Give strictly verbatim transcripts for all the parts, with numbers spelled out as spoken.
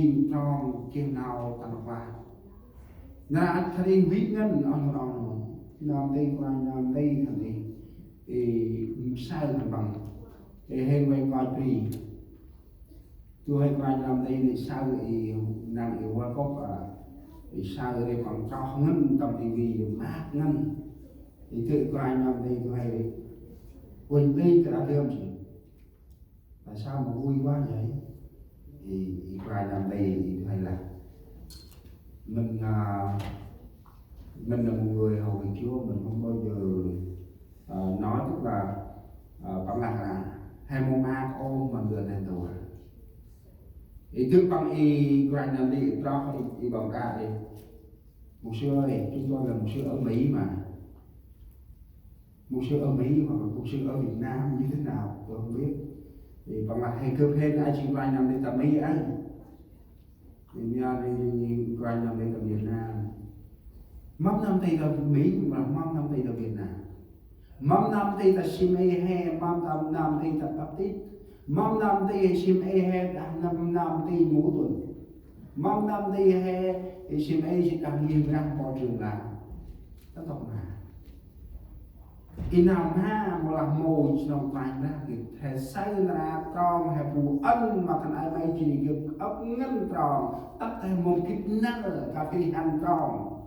jêng trong geh nau tâm rklaih. Nar aơ khân ay vĭt ngăn oh nô oh nô, nau nti Kôranh nau nti khân ay, ê, msaơ khân păng, ê, hên vay koi bri. Du huê Kôranh nau nti nê saơ i nang i wa kôp, a, i saơ ri păng chroh ngăn tâm tivi ri mâk ngăn. I dơi Kôranh nau nti du huê ri. Uănh nti kơ đah gơm jêng. Tại sao mà vui quá vậy? Thì, thì qua năm đây thì hay là mình, à, mình là một người hầu việc Chúa, mình không bao giờ, à, nói tức là, à, bản là hay mua ma ô mà người này tù. Thì trước bằng y qua năm đi, đó y, y bằng ca đi. Mục sư ơi, chúng tôi là mục sư ở Mỹ mà. Mục sư ở Mỹ hoặc là mục sư ở Việt Nam như thế nào, tôi không biết. Thì bạn là hay cướp hết ai chịu vai năm đi tầm Mỹ ấy. Thì nha, đi, đi, đi, vai năm đi tầm Việt Nam. Mâm năm tay tầm Mỹ mà mâm năm tay tầm Việt Nam. Mâm năm tay tầm Sim Ê He, mâm tầm năm tay tầm Baptist. Mâm năm tay Sim Ê He, đah năm năm tay Mũ Tuần. Mâm năm tay He, Sim Ê He, đah nghi răng bộ trưởng là. Tao tộc mà. I nau ma mâu lah mâu chnong Kôranh Brah gĭt. He saơ nar aơ trong he bu ăn ma khân ay may jêh ri gâp âk ngăn trong. Tât he mâu gĭt năl kơ kri hăn trong.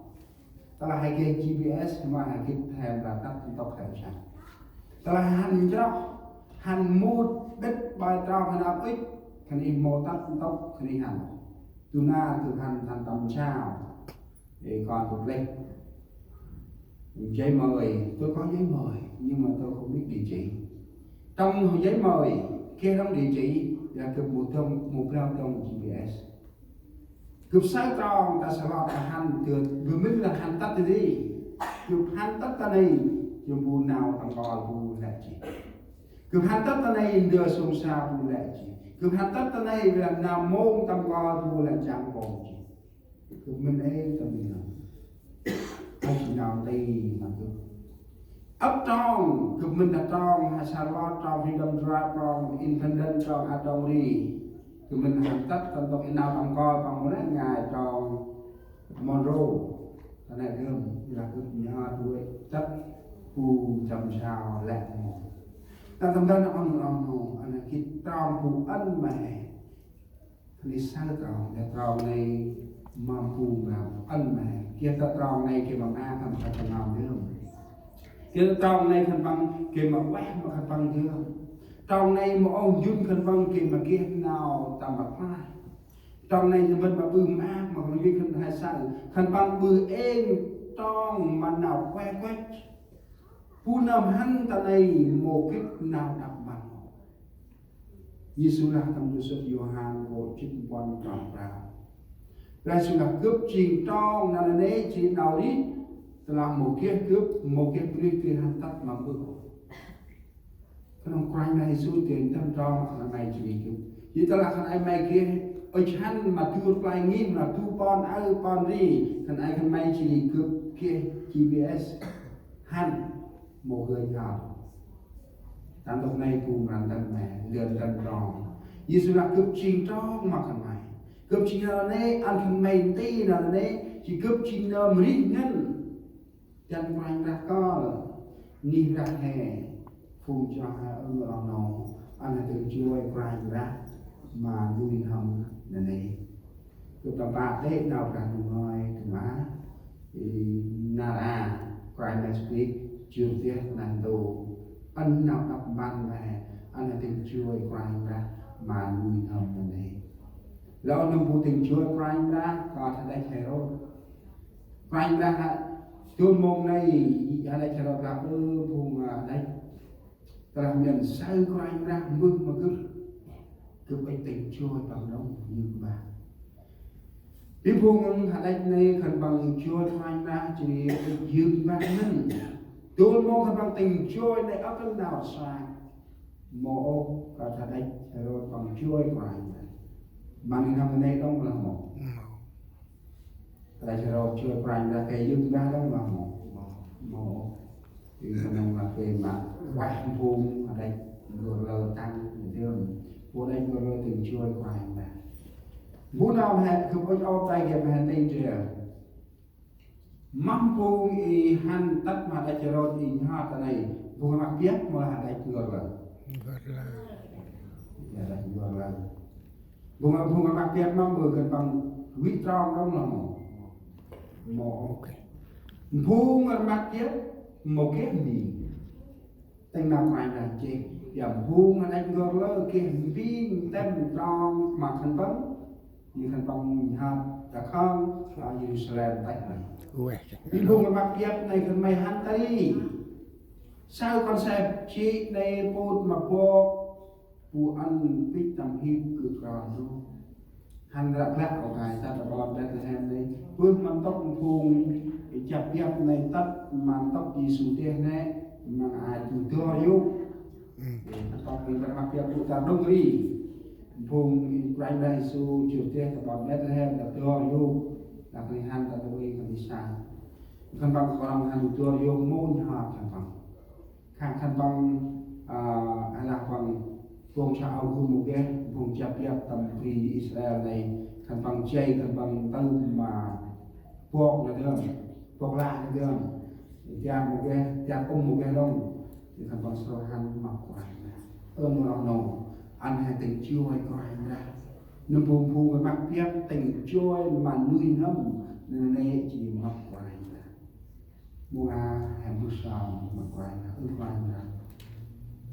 Tơ lah he geh G P S ma he gĭt he mra tât ntŭk he chăng. Tơ lah hăn nchroh, hăn mŭt bĭt bai trong he năl ŭch, khân ay mâu tât ntŭk khân ay hăn. Du nar gâp hăn hăn tâm sao. Ê, con gâp lĕ giấy mời, tôi có giấy mời nhưng mà tôi không biết địa chỉ. Trong giấy mời geh đŏng địa chỉ, là gâp mâu dŏng, mâu brao dŏng G P S. Gâp saơ trong ta sa lọt ta hăn, gâp, gâp mĭn lah hăn tât ta nây. Gâp hăn tât ta nây, jêng bu nau tâm kol bu lĕ jêh. Gâp hăn tât ta nây, ndơ sông sa bu lĕ jêh. Gâp hăn tât ta nây, lah nau mông tâm kol bu lĕ jang bông jêh. Gâp mĭn ê tâm mĭn nau. Ai jêh nau nti ma gâp. Ăp trong, gâp mĭn ta trong, ha Charlotte trong, Freedom Drive trong, Independence trong, a trong ri. Gâp mĭn hăn tât, tâm ntŭk i nau tâm kol, păng mâu lĕ ngai trong Monroe. Ta nê gâp, lah gâp nhớ đuôi, tât bu chăm sao lĕ mâu. Ta tâm ntŭk nau ăn, ăn, ăn, ăn, gĭt trong bu ăn ma he. Khân ay saơ trong, geh trong nây mâm bu mra ăn ma he. Geh ta trong nây geh ma ma khân păng khân păng nau dơm. Geh ta trong nây khân păng geh ma ueh ma khân păng dơm. Trong nây ma ôh njŭn khân păng geh ma geh nau tâm rklaih. Trong nây mĭn ma ƀư maak ma khân păng geh khân he saơ. Khân păng ƀư êng trong ma nau kueh kueh. Bu nơm hăn ta nây mâu gĭt nau đăp mpăn. Yêsu lah tâm du sŭt Yôhan kô̆ jât puăn trong prao. Brah Yêsu lah gâp jêng trong nau nanê̆ jêh ri nau rêh, tơ lah mâu geh gâp, mâu geh bunuyh geh hăn tât ma Bơ̆. Knŏng Kôranh Brah Yêsu dơi ntơm trong khân ay may jêh ri gâp. Jêh tơ lah khân ay may geh ŭch hăn ma du rklaih ngih, ma du pon aơ pon ri, khân ay khân may jêh ri gâp geh G P S. Hăn mâu gơnh hao. Ta ntŭk nây bu mra ntơm me, lơn ntơm trong. Yêsu lah gâp jêng trong ma khân may. Gâp jêng nau nanê̆, ăn khân may nti nau nanê̆, jêh gâp jêng nơm rêh ngăn. Dăn Kôranh Brah kơl, ngih Brah he, phung chroh he ơ oh nô, ăn he dơi joi Kôranh Brah ma nuih n'hâm nanê̆. Gâp tâm pă đê̆ nau Brah Ndu ngơi, gâp ma, i, nar aơ, Kôranh Brah Yêsu Krist, jŭr deh neh ntu, ăn nau đăp mpăn ma he, ăn he dơi joi Kôranh Brah ma nuih n'hâm nanê̆. Lŏ nâm bu dơi joi Kôranh Brah, kơt hađăch Hêrôt. Kôranh Brah, dôl mông nây, hađăch Hêrôt lah, ơ, phung, a, hađăch. Tơ lah mian saơ Kôranh Brah mbơh ma gâp. Gâp ŭch dơi joi păng đŏng, yơk mbah. Bi phung hađăch nây khân păng joi Kôranh Brah, jêh ri ŭch yơk mbah ngăn. Dôl mông khân păng dơi joi nây ăp nau sa. Mâu ôh, kơt hađăch Hêrôt păng joi Kôranh Brah. Ma nuih n'hâm nanê̆ đŏng lah mâu. Mâu. Hađăch Hêrôt joi Kôranh Brah gay yơk mbah đŏng lah mâu. Mâu. Mâu. Ri knŏng lah gay ma ueh phung hađăch n'gor lơ tăng, dơm. Phung hađăch n'gor lơ dơi joi Kôranh Brah. Bu nau mhe gâp ŭch ôp tay gâp mhe tĭng ndrel. Mâm phung i hăn tât ma đăch Hêrôt i nhhơt ta nây, phung rmăk biăp mâu lah đăch n'gor lơ. N'gor lơ. Ya, đăch n'gor lơ. Phung, phung rmăk biăp mâm bơ khân păng vĭ trong đŏng lah mâu. Mâu. Ok. Phung rmăk biăp mâu geh ming. Tĭng nau Kôranh Brah nchih, ya phung ma đăch n'gor lơ geh ming ntĭm trong ma khân păng, i khân păng nhhơt ta khân, a, Yêrusalem têh nây. Ueh. I phung rmăk biăp nây khân may hăn ta ri. Saơ kon sep jê̆ nây pôt ma bok, bu ăn pĭt tâm hip gâp ro du. Hăn ră klă kŏ kay, tât ta ƀon Bethlehem nây. Bơh ma ntŭk phung jăp biăp nây, tât ma ntŭk Yêsu deh nây, ma a jŭr dor yôk. Ơ. Tât ta ƀon Bethlehem biăp bu ta đŏng ri. Phung Kôranh Brah Yêsu jŭr deh ta ƀon Bethlehem ta dor yôk. Ta kơt nây hăn ta ƀon ri kơt nây sa. Khân păng kŏ rŏng hăn dor yôk mâu nhhơt khân păng. Khân, khân păng, a, a lah păng phung sa au gŭ mâu geh, phung jăp biăp tâm bri Israel nây, khân păng jay, khân păng tơm ma bok na dơm, bok lah na dơm, tian mâu geh, tian ŭm mâu geh đŏng, khân păng srôh hăn ma Kôranh Brah. Ơ mâu rŏng nô, ăn he tĭng joi Kôranh Brah. Nâm phung phung rmăk biăp tĭng joi ma nuih n'hâm, nê nê jêh ma Kôranh Brah. Mâu a he mbơh sơm ma Kôranh Brah, ơ Kôranh Brah.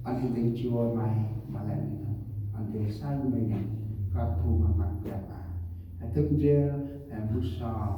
Ăn he tĭng joi May ma lĕ nê nơm. Ăn he say May nơm, kơt phung ma rmăk biăp a. He dâk ndrel, he mbơh sơm,